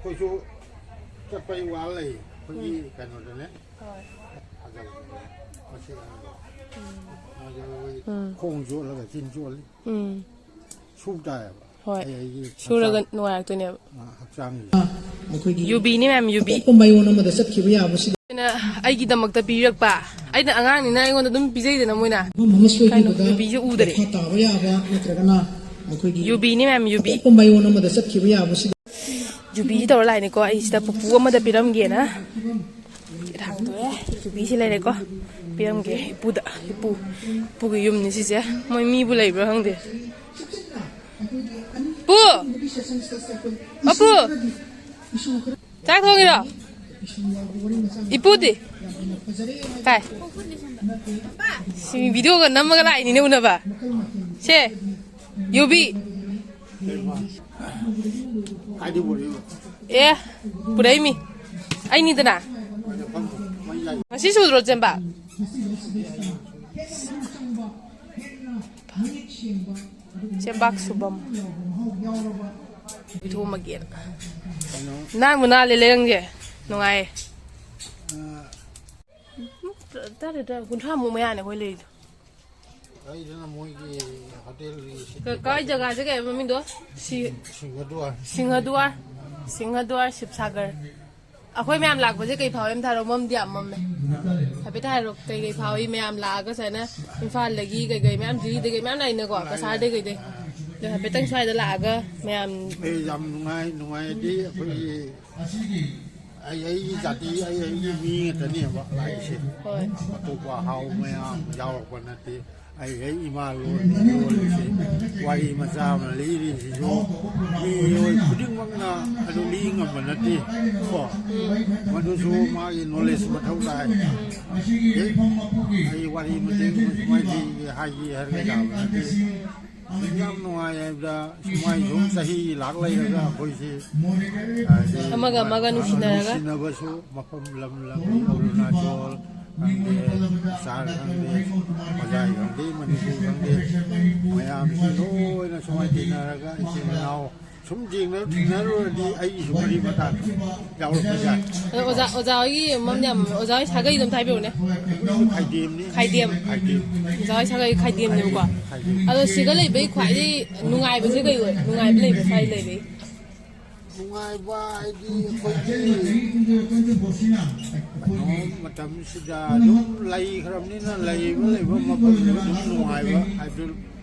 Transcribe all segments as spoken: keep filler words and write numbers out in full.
ꯑꯩꯈꯣꯏꯁꯨ ꯆꯠꯄꯩ ꯋꯥ ꯂꯩ꯫ ꯑꯩꯈꯣꯏꯒꯤ ꯎꯝ꯫ ꯀꯩꯅꯣꯗꯅꯦ꯫ ꯍꯣꯏ꯫ ꯐꯖꯕꯗꯣ꯫ ꯃꯁꯤ ꯑꯉꯥꯡꯗꯣ꯫ ꯎꯝ꯫ ꯃꯥꯁꯦ ꯑꯩꯈꯣꯏ ꯎꯝ꯫ ꯈꯣꯡ ꯆꯣꯠꯂꯒ ꯆꯤꯟ ꯆꯣꯠꯂꯤ꯫ ꯎꯝ꯫ ꯁꯨ ꯇꯥꯏꯌꯦꯕ꯫ ꯍꯣꯏ꯫ ꯑꯩ ꯑꯩꯒꯤ ꯁꯨꯔꯒ ꯍꯛꯆꯥꯡ ꯅꯨꯡꯉꯥꯏꯔꯛꯇꯣꯏꯅꯦꯕ꯫ ꯑ, ꯍꯛꯆꯥꯡꯁꯦ꯫ ꯑꯩꯈꯣꯏꯒꯤ ꯌꯨꯕꯤꯅꯦ ꯃꯌꯥꯝ, ꯌꯨꯕꯤ꯫ ꯑꯇꯣꯞꯄ ꯃꯌꯣꯟ ꯑꯃꯗ ꯆꯠꯈꯤꯕ ꯌꯥꯕꯁꯤꯗ꯫ ꯑꯩꯅ ꯑꯩꯒꯤꯗꯃꯛꯇ ꯄꯤꯔꯛꯄ꯫ ꯑꯩꯅ ꯑꯉꯥꯡꯅꯤꯅ ꯑꯩꯉꯣꯟꯗ ꯑꯗꯨꯝ ꯄꯤꯖꯩꯗꯅ ꯃꯣꯏꯅ꯫ ꯃꯐꯝ ꯑꯃ ꯀꯩꯅꯣ, ꯁꯣꯏꯈꯤꯕꯗ ꯌꯨꯕꯤꯁꯦ ꯎꯗꯔꯦ꯫ ꯄꯩꯁꯥ ꯇꯥꯕ ꯌꯥꯕ ꯅꯠꯇ꯭ꯔꯒꯅ ꯑꯩꯈꯣꯏꯒꯤ ꯌꯨꯕꯤꯅꯦ ꯃꯌꯥꯝ, ꯌꯨꯕꯤ꯫ ꯑꯇꯣꯞꯄ ꯃꯌꯣꯟ ꯑꯃꯗ ꯆꯠꯈꯤꯕ ꯌꯥꯕꯁꯤꯗ꯫ ꯌꯨꯕꯤꯁꯤ ꯇꯧꯔ ꯂꯥꯛꯏꯅꯤꯀꯣ꯫ ꯑꯩ ꯁꯤꯗ ꯄꯨꯄꯨ ꯑꯃꯗ ꯄꯤꯔꯝꯒꯦꯅ꯫ ꯒꯦꯠ ꯍꯥꯡꯗꯣꯛꯑꯦ꯫ ꯌꯨꯕꯤꯁꯤ ꯂꯩꯔꯦꯀꯣ꯫ ꯄꯤꯔꯝꯒꯦ ꯏꯄꯨꯗ꯫ ꯏꯄꯨ, ꯏꯄꯨꯒꯤ ꯌꯨꯝꯅꯤ ꯁꯤꯁꯦ꯫ ꯃꯣꯏ ꯃꯤꯕꯨ ꯂꯩꯕ꯭ꯔꯥ ꯈꯪꯗꯦ꯫ ꯄꯨ! ꯄꯄꯨ! ꯆꯥꯛ ꯊꯣꯡꯉꯤꯔꯣ? ꯏꯄꯨꯗꯤ? ꯀꯥꯏ? ꯁꯤ ꯚꯤꯗꯤꯑꯣꯒ ꯅꯝꯃꯒ ꯂꯥꯛꯏꯅꯤꯅꯦ ꯎꯅꯕ꯫ ꯁꯦ, ꯌꯨꯕꯤ꯫ ꯀꯥꯏꯗꯩ ꯄꯨꯔꯛꯏꯕ? ꯑꯦ, ꯄꯨꯔꯛꯏꯃꯤ꯫ ꯑꯩꯅꯤꯗꯅ꯫ ꯉꯁꯤ ꯁꯨꯗ꯭ꯔꯣ ꯆꯦꯟꯕ? ꯆꯦꯕꯥꯛ ꯁꯨꯕꯝ꯫ ꯄꯤꯊꯣꯛꯑꯝꯃꯒꯦꯅ꯫ ꯀꯩꯅꯣ? ꯅꯥꯟꯕꯨ ꯅꯥꯜꯂꯦ ꯂꯩꯔꯪꯁꯦ꯫ ꯅꯨꯡꯉꯥꯏꯌꯦ꯫ ꯑ, ꯇꯔꯥ, ꯇꯔꯥ, ꯀꯨꯟꯊ꯭ꯔꯥꯃꯨꯛ ꯃꯌꯥꯅꯦ ꯑꯩꯈꯣꯏ ꯂꯩꯔꯤꯗꯣ꯫ ꯑꯩꯗꯨꯅ ꯃꯣꯏꯒꯤ ꯍꯣꯇꯦꯜꯒꯤ ꯁꯤꯠ ꯀ-, ꯀꯥꯏ ꯖꯒꯥꯁꯦ ꯀꯩ ꯍꯥꯏꯕ ꯃꯃꯤꯡꯗꯣ? ꯁꯤ-, ꯁꯤꯡꯍꯗꯨꯋꯥꯔ꯫ ꯁꯤꯡꯍꯗꯨꯋꯥꯔ꯫ ꯁꯤꯡꯍꯗꯨꯋꯥꯔ ꯁꯤꯕꯁꯥꯒꯔ꯫ ꯑꯩꯈꯣꯏ ꯃꯌꯥꯝ ꯂꯥꯛꯄꯁꯦ ꯀꯩ ꯐꯥꯎꯋꯦ ꯑꯝꯇ ꯍꯥꯏꯔꯣ? ꯃꯝꯗꯤ ꯌꯥꯝ ꯃꯝꯃꯦ꯫ ꯍꯥꯏꯐꯦꯠ ꯍꯥꯏꯔꯣ, ꯀꯩ ꯀꯩ ꯐꯥꯎꯏ ꯃꯌꯥꯝ ꯂꯥꯛꯑꯒ ꯁꯨꯃꯥꯏꯅ ꯏꯝꯐꯥꯜꯗꯒꯤ ꯀꯩ ꯀꯩ ꯃꯌꯥꯝ, ꯖꯤꯔꯤꯗꯒꯤ ꯃꯌꯥꯝ ꯂꯥꯛꯏꯅꯀꯣ, ꯀꯁꯥꯔꯗꯩ ꯀꯩꯗꯩ꯫ ꯑꯗꯣ ꯍꯥꯏꯐꯦꯠꯇꯪ ꯁ꯭ꯋꯥꯏꯗ ꯂꯥꯛꯑꯒ ꯃꯌꯥꯝ ꯑꯩ ꯌꯥꯝ ꯅꯨꯡꯉꯥꯏ, ꯅꯨꯡꯉꯥꯏꯗꯤ ꯑꯩꯈꯣꯏꯒꯤ ꯑꯩ ꯑꯩꯒꯤ ꯖꯥꯇꯤ, ꯑꯩ ꯑꯩꯒꯤ ꯃꯤ ꯉꯥꯛꯇꯅꯦꯕ ꯂꯥꯛꯏꯁꯦ꯫ ꯍꯣꯏ꯫ ꯑꯇꯣꯞꯄ ꯍꯥꯎ ꯃꯌꯥꯝ ꯌꯥꯎꯔꯛꯄ ꯅꯠꯇꯦ꯫ ꯑꯩ ꯑꯩ ꯏꯃꯥ ꯂꯣꯟ ꯂꯣꯜꯂꯤꯁꯦ꯫ ꯋꯥꯔꯤ ꯃꯆꯥ ꯑꯃ ꯂꯤꯔꯤꯁꯤꯁꯨ ꯃꯤꯑꯣꯏ ꯈꯨꯗꯤꯡꯃꯛꯅ ꯑꯗꯨ ꯂꯤ ꯉꯝꯕ ꯅꯠꯇꯦ ꯀꯣ꯫ ꯎꯝ꯫ ꯃꯗꯨꯁꯨ ꯃꯥꯒꯤ ꯅꯣꯂꯦꯖ ꯃꯊꯧ ꯇꯥꯏ꯫ ꯎꯝ꯫ ꯑꯦ, ꯑꯩ ꯋꯥꯔꯤ ꯃꯇꯦꯛ ꯑꯃ ꯁꯨꯃꯥꯏꯅ ꯂꯤꯒꯦ ꯍꯥꯏꯒꯦ ꯍꯥꯏꯔꯒ ꯌꯥꯕ ꯅꯠꯇꯦ꯫ ꯌꯥꯝ ꯅꯨꯡꯉꯥꯏ ꯍꯥꯏꯕꯗ ꯁꯨꯃꯥꯏ ꯁꯨꯝ ꯆꯍꯤ ꯂꯥꯛ ꯂꯩꯔꯒ ꯑꯩꯈꯣꯏꯁꯤ, ꯍꯥꯏꯗꯤ, ꯑꯃꯒ ꯑꯃꯒ ꯅꯨꯡꯁꯤꯅꯔꯒ꯫ ꯅꯨꯡꯁꯤꯅꯕꯁꯨ ꯃꯐꯝ ꯂꯝ ꯂꯝꯒꯤ ꯑꯔꯨꯅꯥꯆꯜ ꯈꯪꯗꯦ, ꯀꯁꯥꯔ ꯈꯪꯗꯦ, ꯍꯣꯖꯥꯏ ꯈꯪꯗꯦ, ꯃꯅꯤꯄꯨꯔ ꯈꯪꯗꯦ, ꯃꯌꯥꯝꯁꯤ ꯂꯣꯏꯅ ꯁꯨꯃꯥꯏ ꯇꯤꯟꯅꯔꯒ ꯏꯆꯤꯟ ꯏꯅꯥꯎ ꯁꯨꯝ ꯌꯦꯡꯅ ꯊꯦꯡꯅꯔꯨꯔꯗꯤ ꯑꯩꯒꯤꯁꯨ ꯃꯔꯤ ꯃꯇꯥ ꯌꯥꯎꯔꯛꯄ ꯌꯥꯏ꯫ ꯑꯗꯣ ꯑꯣꯖꯥ ꯑꯣꯖꯥ ꯍꯣꯏꯒꯤ ꯃꯝ ꯌꯥꯝ ꯑꯣꯖꯥ ꯍꯣꯏ ꯁꯥꯒꯩꯗꯣ ꯑꯝꯇ ꯍꯥꯏꯕꯤꯔꯛꯎꯅꯦ꯫ ꯑꯩꯈꯣꯏꯁꯨ ꯈꯥꯏꯗꯦꯝꯅꯤ꯫ ꯈꯥꯏꯗꯦꯝ꯫ ꯈꯥꯏꯗꯦꯝ꯫ ꯑꯣꯖꯥ ꯍꯣꯏ ꯁꯥꯒꯩ ꯈꯥꯏꯗꯦꯝꯅꯦꯕꯀꯣ꯫ ꯈꯥꯏꯗꯦꯝ꯫ ꯑꯗꯣ ꯁꯤꯗ ꯂꯩꯕꯩ ꯈ꯭ꯋꯥꯏꯗꯒꯤ ꯅꯨꯡꯉꯥꯏꯕꯁꯦ ꯀꯩ ꯑꯣꯏ? ꯅꯨꯡꯉꯥꯏꯕ ꯂꯩꯕ ꯁ꯭ꯋꯥꯏꯗ ꯂꯩꯕꯩ꯫ ꯅꯨꯡꯉꯥꯏꯕ ꯍꯥꯏꯗꯤ ꯑꯩꯈꯣꯏꯒꯤ ꯀꯩꯅꯣ ꯃꯇꯝꯁꯤꯗ ꯑꯗꯨꯝ ꯂꯩꯈ꯭ꯔꯕꯅꯤꯅ ꯂꯩꯕ ꯂꯩꯕ ꯃꯐꯝꯗꯨ ꯑꯗꯨꯝ ꯅꯨꯡꯉꯥꯏꯕ ꯍꯥꯏꯕꯗꯨ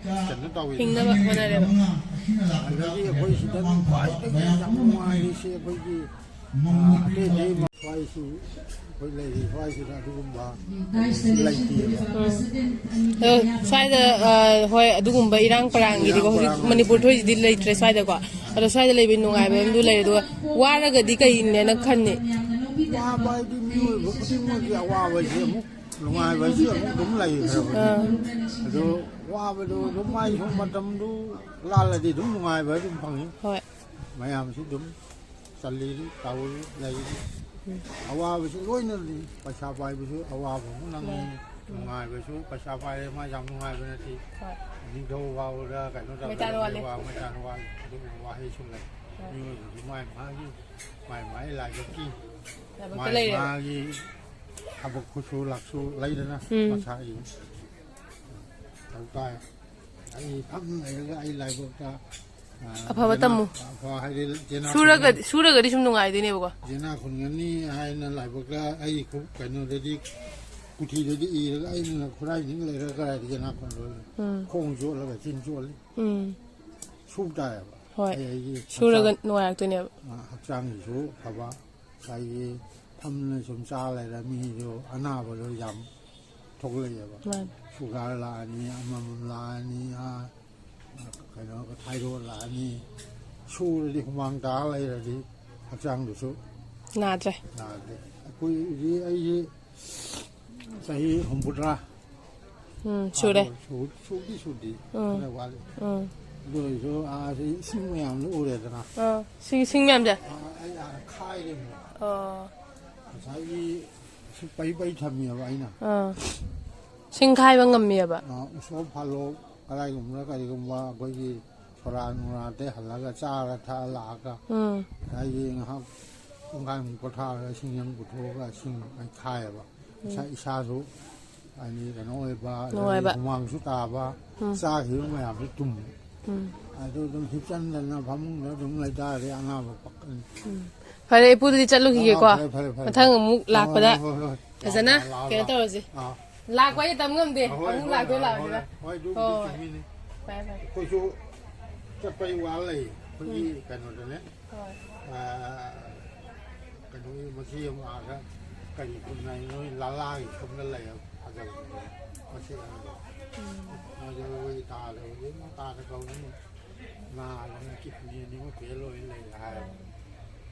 ꯀꯩꯅꯣ ꯇꯧꯋꯤ꯫ ꯍꯤꯡꯅꯕ ꯍꯣꯠꯅꯔꯦꯕ꯫ ꯑꯗꯒꯤ ꯑꯩꯈꯣꯏ ꯁꯤꯗ ꯈ꯭ꯋꯥꯏꯗꯒꯤ ꯌꯥꯝ ꯅꯨꯡꯉꯥꯏꯔꯤꯁꯦ ꯑꯩꯈꯣꯏꯒꯤ ꯑꯇꯩ ꯑꯇꯩ ꯃꯐꯝꯁꯨ ꯑꯩꯈꯣꯏ ꯂꯩꯔꯤ ꯁ꯭ꯋꯥꯏꯁꯤꯗ ꯑꯗꯨꯒꯨꯝꯕ ꯂꯩꯇꯦꯕ꯫ ꯑꯗꯣ ꯁ꯭ꯋꯥꯏꯗ ꯍꯣꯏ ꯑꯗꯨꯒꯨꯝꯕ ꯏꯔꯥꯡ ꯄꯔꯥꯡꯒꯤꯗꯤꯀꯣ ꯍꯧꯖꯤꯛ ꯃꯅꯤꯄꯨꯔ ꯊꯣꯛꯏꯁꯤꯗꯤ ꯂꯩꯇ꯭ꯔꯦ ꯁ꯭ꯋꯥꯏꯗꯀꯣ꯫ ꯑꯗꯣ ꯁ꯭ꯋꯥꯏꯗ ꯂꯩꯕꯒꯤ ꯅꯨꯡꯉꯥꯏꯕ ꯑꯃꯗꯤ ꯂꯩꯔꯦ꯫ ꯑꯗꯨꯒ ꯋꯥꯔꯒꯗꯤ ꯀꯩꯅꯦꯅ ꯈꯟꯅꯤ? ꯋꯥꯕ ꯍꯥꯏꯗꯤ ꯃꯤꯑꯣꯏꯕ ꯈꯨꯗꯤꯡꯃꯛꯀꯤ ꯑꯋꯥꯕ ꯍꯥꯏꯁꯦ ꯑꯃꯨꯛ ꯅꯨꯡꯉꯥꯏꯕ ꯍꯥꯏꯁꯦ ꯑꯃꯨꯛ ꯑꯗꯨꯝ ꯂꯩꯈ꯭ꯔꯕꯅꯤ꯫ ꯑꯗꯣ ꯋꯥꯕꯗꯣ ꯑꯗꯨꯝ ꯃꯥꯏ ꯁꯣꯝ ꯃꯇꯝꯗꯨ ꯂꯥꯜꯂꯗꯤ ꯑꯗꯨꯝ ꯅꯨꯡꯉꯥꯏꯕ ꯑꯗꯨꯝ ꯐꯪꯉꯤ꯫ ꯍꯣꯏ꯫ ꯃꯌꯥꯝꯁꯨ ꯑꯗꯨꯝ ꯆꯜꯂꯤꯔꯤ ꯇꯧꯔꯤ ꯂꯩꯔꯤ꯫ ꯑꯋꯥꯕꯁꯨ ꯂꯣꯏꯅꯅꯤ꯫ ꯄꯩꯁꯥ ꯄꯥꯏꯕꯁꯨ ꯑꯋꯥꯕ ꯑꯃꯨꯛ ꯅꯪꯉꯤ꯫ ꯅꯨꯡꯉꯥꯏꯕꯁꯨ ꯄꯩꯁꯥ ꯄꯥꯏꯔꯦ ꯃꯥ ꯌꯥꯝ ꯅꯨꯡꯉꯥꯏꯕ ꯅꯠꯇꯦ꯫ ꯍꯣꯏ꯫ ꯅꯤꯡꯊꯧ ꯐꯥꯎꯕꯗ ꯀꯩꯅꯣ ꯃꯩꯇꯥꯟ ꯋꯥꯠꯂꯦ꯫ ꯇꯧꯗ ꯃꯩꯇꯥꯟ ꯋꯥꯠꯂꯦ ꯑꯗꯨꯒꯨꯝꯕ ꯋꯥꯍꯩꯁꯨ ꯂꯩ꯫ ꯃꯤꯑꯣꯏꯕꯁꯨ ꯃꯥꯏ ꯃꯥꯒꯤ ꯃꯥꯏ ꯃꯥꯏ ꯂꯥꯏꯕꯛꯀꯤ ꯂꯥꯏꯕꯛꯇ ꯃꯥꯏ ꯂꯩꯔꯦꯕ꯫ ꯃꯥꯒꯤ ꯊꯕꯛ ꯈꯨꯠꯁꯨ ꯂꯥꯛꯁꯨ ꯂꯩꯗꯅ ꯎꯝ꯫ ꯃꯁꯥꯒꯤ ꯇꯧ ꯇꯥꯏ꯫ ꯑꯩ ꯐꯝ ꯂꯩꯔꯒ ꯑꯩ ꯂꯥꯏꯕꯛꯇ ꯑ, ꯑꯐꯕ ꯖꯦꯅꯥ-, ꯇꯝꯃꯨ꯫ ꯑꯐ ꯍꯥꯏꯗꯤ ꯖꯦꯅꯥ ꯁꯨꯔꯒꯗꯤ ꯈꯨꯟꯒꯅꯤ, ꯁꯨꯔꯒꯗꯤ ꯁꯨꯝ ꯅꯨꯡꯉꯥꯏꯗꯣꯏꯅꯦꯕꯀꯣ꯫ ꯖꯦꯅꯥ ꯈꯨꯟꯒꯅꯤ ꯍꯥꯏꯅ ꯂꯥꯏꯕꯛꯇ ꯑꯩ ꯈꯨ-, ꯀꯩꯅꯣꯗꯗꯤ ꯄꯨꯊꯤꯗꯗꯤ ꯏꯔꯒ ꯑꯩꯅ ꯈꯨꯔꯥꯏ ꯅꯤꯡ ꯂꯩꯔꯒ ꯀꯗꯥꯏꯗ ꯖꯦꯅꯥ ꯈꯨꯟꯗꯣꯏꯅꯣ? ꯎꯝ꯫ ꯈꯣꯡ ꯆꯣꯠꯂꯒ ꯆꯤꯟ ꯆꯣꯠꯂꯤ꯫ ꯎꯝ꯫ ꯁꯨ ꯇꯥꯏꯌꯦꯕ꯫ ꯍꯣꯏ꯫ ꯑꯩ ꯑꯩꯒꯤ ꯁꯨꯔꯒ ꯍꯛꯆꯥꯡ-, ꯅꯨꯡꯉꯥꯏꯔꯛꯇꯣꯏꯅꯦꯕ꯫ ꯑ, ꯍꯛꯆꯥꯡꯒꯤꯁꯨ ꯐꯕ, ꯉꯁꯥꯏꯒꯤ ꯐꯝꯅ ꯁꯨꯝ ꯆꯥ ꯂꯩꯔ ꯃꯤꯗꯣ ꯑꯅꯥꯕꯗꯣ ꯌꯥꯝ ꯊꯣꯛꯂꯛꯑꯦꯕ꯫ ꯃꯥꯅꯤ꯫ ꯁꯨꯒꯔ ꯂꯥꯛꯑꯅꯤ, ꯑꯃꯃꯝ ꯂꯥꯛꯑꯅꯤ, ꯑ, ꯀꯩꯅꯣ ꯊꯥꯏꯔꯣꯏꯗ ꯂꯥꯛꯑꯅꯤ꯫ ꯁꯨꯔꯗꯤ ꯍꯨꯃꯥꯡ ꯇꯥꯔ ꯂꯩꯔꯗꯤ ꯍꯛꯆꯥꯡꯗꯨꯁꯨ ꯅꯥꯗ꯭ꯔꯦ꯫ ꯅꯥꯗꯦ꯫ ꯑꯩꯈꯣꯏꯗꯤ ꯑꯩꯁꯦ ꯆꯍꯤ ꯍꯨꯝꯐꯨꯇꯔꯥ ꯎꯝ, ꯁꯨꯔꯦ꯫ ꯁꯨ-, ꯁꯨꯗꯤ ꯁꯨꯗꯤ ꯎꯝ꯫ ꯈꯔ ꯋꯥꯠꯂꯤ꯫ ꯎꯝ꯫ ꯑꯗꯨ ꯑꯣꯏꯔꯁꯨ ꯑꯥ ꯁꯤ ꯏꯁꯤꯡ ꯃꯌꯥꯝꯗꯣ ꯎꯔꯦꯗꯅ꯫ ꯑꯥ, ꯁꯤꯒꯤ ꯁꯤꯡ ꯃꯌꯥꯝꯁꯦ? ꯑꯥ, ꯑꯩ ꯑꯥ ꯈꯥꯏꯔꯤꯕꯅꯦ꯫ ꯑꯣ꯫ ꯉꯁꯥꯏꯒꯤ ꯁꯤ ꯄꯩ ꯄꯩ ꯊꯝꯃꯦꯕ ꯑꯩꯅ꯫ ꯑꯥ꯫ ꯁꯤꯡ ꯈꯥꯏꯕ ꯉꯝꯃꯦꯕ? ꯑꯥ, ꯎꯁꯣꯞ ꯐꯥꯂꯣꯞ ꯀꯗꯥꯏꯒꯨꯝꯕꯗ ꯀꯔꯤꯒꯨꯝꯕ ꯑꯩꯈꯣꯏꯒꯤ ꯕꯣꯔꯥ ꯅꯨꯡꯔꯥꯗꯩ ꯍꯜꯂꯒ ꯆꯥꯔ ꯊꯛꯑ ꯂꯥꯛꯑꯒ, ꯎꯝ꯫ ꯉꯁꯥꯏꯒꯤ ꯉꯥꯏꯍꯥꯛ ꯄꯨꯡꯈꯥꯏꯃꯨꯛ ꯄꯣꯊꯥꯔꯒ ꯏꯁꯤꯡ ꯑꯃ ꯄꯨꯊꯣꯛꯑꯒ ꯏꯁꯤꯡ ꯃꯩꯈꯥꯏꯑꯕ꯫ ꯏꯁꯥ, ꯎꯝ꯫ ꯏꯁꯥꯁꯨ ꯍꯥꯏꯗꯤ ꯀꯩꯅꯣ ꯑꯣꯏꯕ, ꯑꯗꯒꯤ ꯅꯨꯡꯉꯥꯏꯕ꯫ ꯍꯨꯃꯥꯡꯁꯨ ꯇꯥꯕ, ꯎꯝ꯫ ꯆꯥꯈꯤꯕ ꯃꯌꯥꯝꯁꯨ ꯇꯨꯝꯕ꯫ ꯎꯝ꯫ ꯑꯗꯨ ꯑꯗꯨꯝ ꯍꯤꯞꯆꯟꯗꯅ ꯐꯃꯨꯡꯗ ꯑꯗꯨꯝ ꯂꯩꯇꯥꯔꯗꯤ ꯑꯅꯥꯕ ꯄꯛꯀꯅꯤ꯫ ꯎꯝ꯫ ꯐꯔꯦ, ꯏꯄꯨꯗꯨꯗꯤ ꯆꯠꯂꯨꯈꯤꯒꯦꯀꯣ꯫ ꯑꯥ, ꯐꯔꯦ, ꯐꯔꯦ, ꯐꯔꯦ, ꯃꯊꯪ ꯐꯔꯦ꯫ ꯑꯃꯨꯛ ꯑꯥ, ꯂꯥꯛꯄꯗ ꯍꯣꯏ, ꯍꯣꯏ, ꯍꯣꯏ꯫ ꯐꯖꯅ ꯂꯥꯛꯑꯣ, ꯂꯥꯛꯑꯣ, ꯀꯩꯅꯣ ꯂꯥꯛꯑꯣ꯫ ꯇꯧꯔꯁꯤ꯫ ꯑꯥ꯫ ꯂꯥꯛꯄ ꯍꯥꯏꯁꯦ ꯇꯝ ꯉꯝꯗꯦ꯫ ꯍꯣꯏ, ꯑꯃꯨꯛ ꯍꯣꯏ, ꯂꯥꯛꯇꯣꯏ ꯍꯣꯏ, ꯂꯥꯛꯑꯣꯏꯗꯣꯏꯔꯥ? ꯍꯣꯏ, ꯍꯣꯏ, ꯑꯗꯨꯕꯨꯗꯤ ꯍꯣꯏ꯫ ꯆꯨꯝꯃꯤꯅꯦ꯫ ꯐꯔꯦ, ꯐꯔꯦ꯫ ꯑꯩꯈꯣꯏꯁꯨ ꯆꯠꯄꯩ ꯋꯥ ꯂꯩ꯫ ꯑꯩꯈꯣꯏꯒꯤ ꯎꯝ꯫ ꯀꯩꯅꯣꯗꯅꯦ꯫ ꯍꯣꯏ꯫ ꯑꯥ, ꯀꯩꯅꯣꯒꯤ ꯃꯆꯦ ꯑꯃ ꯑꯥꯗ ꯀꯔꯤ ꯈꯨꯟ ꯍꯥꯏ ꯅꯣꯏ ꯂꯥꯂꯥꯒꯤ ꯁꯣꯝꯗ ꯂꯩ ꯐꯖꯕ ꯃꯆꯦ ꯑꯃꯗꯣ꯫ ꯎꯝ꯫ ꯃꯥꯁꯦ ꯑꯩꯈꯣꯏꯒꯤ ꯇꯥꯗ ꯍꯧꯖꯤꯛ ꯇꯥꯗ ꯀꯧꯔꯅꯤ꯫ ꯅꯥꯗꯅ ꯀꯤꯠꯅꯤ ꯑꯅꯤꯃꯛ ꯐꯦꯜ ꯑꯣꯏ ꯂꯩꯔꯦ ꯍꯥꯏꯌꯦꯕ꯫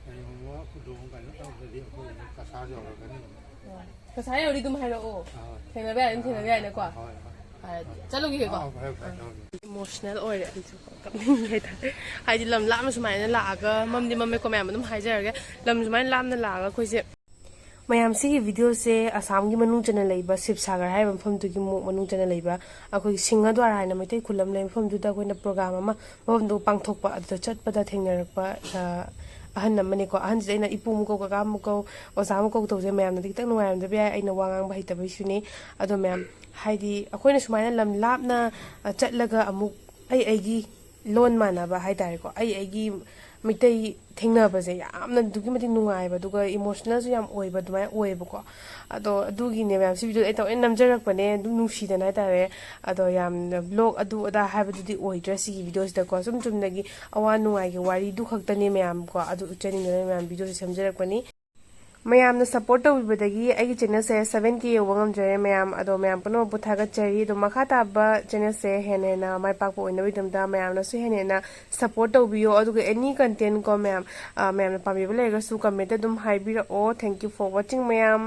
ꯀꯔꯤꯒꯨꯝꯕ ꯈꯨꯗꯣꯡ ꯀꯩꯅꯣ ꯇꯧꯗ꯭ꯔꯗꯤ ꯑꯩꯈꯣꯏ ꯀꯁꯥꯔ ꯌꯧꯔꯛꯀꯅꯤ꯫ ꯍꯣꯏ꯫ ꯀꯁꯥꯔ ꯌꯧꯔꯗꯤ ꯑꯗꯨꯝ ꯍꯥꯏꯔꯛꯑꯣ꯫ ꯍꯣꯏ꯫ ꯊꯦꯡꯅꯕ ꯌꯥꯏ ꯑꯗꯨꯝ ꯊꯦꯡꯅꯕ ꯌꯥꯏꯅꯀꯣ꯫ ꯍꯣꯏ, ꯍꯣꯏ꯫ ꯐꯔꯦ, ꯆꯠꯂꯨꯈꯤꯒꯦꯀꯣ꯫ ꯑꯥ, ꯐꯔꯦ, ꯐꯔꯦ, ꯆꯠꯂꯨꯈꯤꯒꯦ꯫ ꯏꯃꯣꯁꯅꯦꯜ ꯑꯣꯏꯔꯦ ꯑꯩꯁꯨ ꯀꯞꯅꯤꯡꯉꯦ ꯍꯥꯏꯇꯥꯔꯦ꯫ ꯍꯥꯏꯗꯤ ꯂꯝ ꯂꯥꯞꯅ ꯁꯨꯃꯥꯏꯅ ꯂꯥꯛꯑꯒ, ꯃꯝꯗꯤ ꯃꯝꯃꯦꯀꯣ ꯃꯌꯥꯝ ꯑꯗꯨꯝ ꯍꯥꯏꯖꯔꯒꯦ, ꯂꯝ ꯁꯨꯃꯥꯏꯅ ꯂꯥꯞꯅ ꯂꯥꯛꯑꯒ ꯑꯩꯈꯣꯏꯁꯦ ꯃꯌꯥꯝ ꯁꯤꯒꯤ ꯚꯤꯗꯤꯑꯣꯁꯦ ꯑꯁꯥꯝꯒꯤ ꯃꯅꯨꯡ ꯆꯟꯅ ꯂꯩꯕ ꯁꯤꯕꯁꯥꯒꯔ ꯍꯥꯏꯔꯤꯕ ꯃꯐꯝꯗꯨꯒꯤ ꯃꯣꯛ ꯃꯅꯨꯡ ꯆꯟꯅ ꯂꯩꯕ ꯑꯩꯈꯣꯏꯒꯤ ꯁꯤꯡꯍꯗ꯭ꯋꯥꯔ ꯍꯥꯏꯅ ꯃꯩꯇꯩ ꯈꯨꯜ ꯑꯃ ꯂꯩ, ꯃꯐꯝꯗꯨꯗ ꯑꯩꯈꯣꯏꯅ ꯄ꯭ꯔꯣꯒ꯭ꯔꯥꯝ ꯑꯃ ꯃꯐꯝꯗꯨ ꯄꯥꯡꯊꯣꯛꯄ, ꯑꯗꯨꯗ ꯆꯠꯄꯗ ꯊꯦꯡꯅꯔꯛꯄ, ꯑ, ꯑꯍꯟ ꯑꯃꯅꯤꯀꯣ꯫ ꯑꯍꯟꯁꯤꯗ ꯑꯩꯅ ꯏꯄꯨ ꯑꯃꯨꯛ ꯀꯧ, ꯀꯀꯥ ꯑꯃꯨꯛ ꯀꯧ, ꯑꯣꯖꯥ ꯑꯃꯨꯛ ꯀꯧ ꯇꯧꯁꯦ ꯃꯌꯥꯝꯅꯗꯤ ꯈꯤꯇꯪ ꯅꯨꯡꯉꯥꯏꯔꯝꯗꯕ ꯌꯥꯏ, ꯑꯩꯅ ꯋꯥ ꯉꯥꯡꯕ ꯍꯩꯇꯕꯩꯁꯨꯅꯤ꯫ ꯑꯗꯣ ꯃꯌꯥꯝ, ꯍꯥꯏꯗꯤ ꯑꯩꯈꯣꯏꯅ ꯁꯨꯃꯥꯏꯅ ꯂꯝ ꯂꯥꯞꯅ, ꯑ, ꯆꯠꯂꯒ ꯑꯃꯨꯛ ꯑꯩ ꯑꯩꯒꯤ ꯂꯣꯟ ꯃꯥꯟꯅꯕ ꯍꯥꯏꯇꯥꯔꯦꯀꯣ, ꯑꯩ ꯑꯩꯒꯤ ꯃꯩꯇꯩ ꯊꯦꯡꯅꯕꯁꯦ ꯌꯥꯝꯅ ꯑꯗꯨꯛꯀꯤ ꯃꯇꯤꯛ ꯅꯨꯡꯉꯥꯏꯕ, ꯑꯗꯨꯒ ꯏꯃꯣꯁꯅꯦꯜꯁꯨ ꯌꯥꯝ ꯑꯣꯏꯕ ꯑꯗꯨꯃꯥꯏꯅ ꯑꯣꯏꯌꯦꯕꯀꯣ꯫ ꯑꯗꯣ ꯑꯗꯨꯒꯤꯅꯦ ꯃꯌꯥꯝ ꯁꯤ ꯚꯤꯗꯤꯑꯣ ꯑꯩ ꯇꯧꯔꯦ ꯅꯝꯖꯔꯛꯄꯅꯦ, ꯑꯗꯨꯝ ꯅꯨꯡꯁꯤꯗꯅ ꯍꯥꯏꯇꯥꯔꯦ꯫ ꯑꯗꯣ ꯌꯥꯝꯅ ꯕ꯭ꯂꯣꯛ ꯑꯗꯨ ꯑꯗꯥ ꯍꯥꯏꯕꯗꯨꯗꯤ ꯑꯣꯏꯗ꯭ꯔꯦ ꯁꯤꯒꯤ ꯚꯤꯗꯤꯑꯣꯁꯤꯗꯀꯣ, ꯁꯨꯝ ꯆꯨꯝꯅꯒꯤ ꯑꯋꯥ ꯅꯨꯡꯉꯥꯏꯒꯤ ꯋꯥꯔꯤꯗꯨ ꯈꯛꯇꯅꯦ ꯃꯌꯥꯝꯀꯣ꯫ ꯑꯗꯨ ꯎꯠꯆꯅꯤꯡꯗꯅ ꯃꯌꯥꯝ ꯚꯤꯗꯤꯑꯣꯁꯦ ꯁꯦꯝꯖꯔꯛꯄꯅꯤ꯫ ꯃꯌꯥꯝꯅ ꯁꯞꯄꯣꯔꯠ ꯇꯧꯕꯤꯕꯗꯒꯤ ꯑꯩꯒꯤ ꯆꯦꯅꯦꯜꯁꯦ ꯁꯚꯦꯟ ꯀꯦ ꯌꯧꯕ ꯉꯝꯖꯔꯦ ꯃꯌꯥꯝ꯫ ꯑꯗꯣ ꯃꯌꯥꯝ ꯄꯨꯝꯅꯃꯛꯄꯨ ꯊꯥꯒꯠꯆꯔꯤ꯫ ꯑꯗꯣ ꯃꯈꯥ ꯇꯥꯕ ꯆꯦꯅꯦꯜꯁꯦ ꯍꯦꯟꯅ ꯍꯦꯟꯅ ꯃꯥꯏ ꯄꯥꯛꯄ ꯑꯣꯏꯅꯕꯒꯤꯗꯃꯛꯇ ꯃꯌꯥꯝꯅꯁꯨ ꯍꯦꯟꯅ ꯍꯦꯟꯅ ꯁꯞꯄꯣꯔꯠ ꯇꯧꯕꯤꯌꯣ꯫ ꯑꯗꯨꯒ ꯑꯦꯅꯤ ꯀꯟꯇꯦꯟ ꯀꯣ ꯃꯌꯥꯝ, ꯑ, ꯃꯌꯥꯝꯅ ꯄꯥꯝꯕꯤꯕ ꯂꯩꯔꯒꯁꯨ ꯀꯃꯦꯟꯇ ꯑꯗꯨꯝ ꯍꯥꯏꯕꯤꯔꯛꯑꯣ꯫ Thank you for watching ꯃꯌꯥꯝ꯫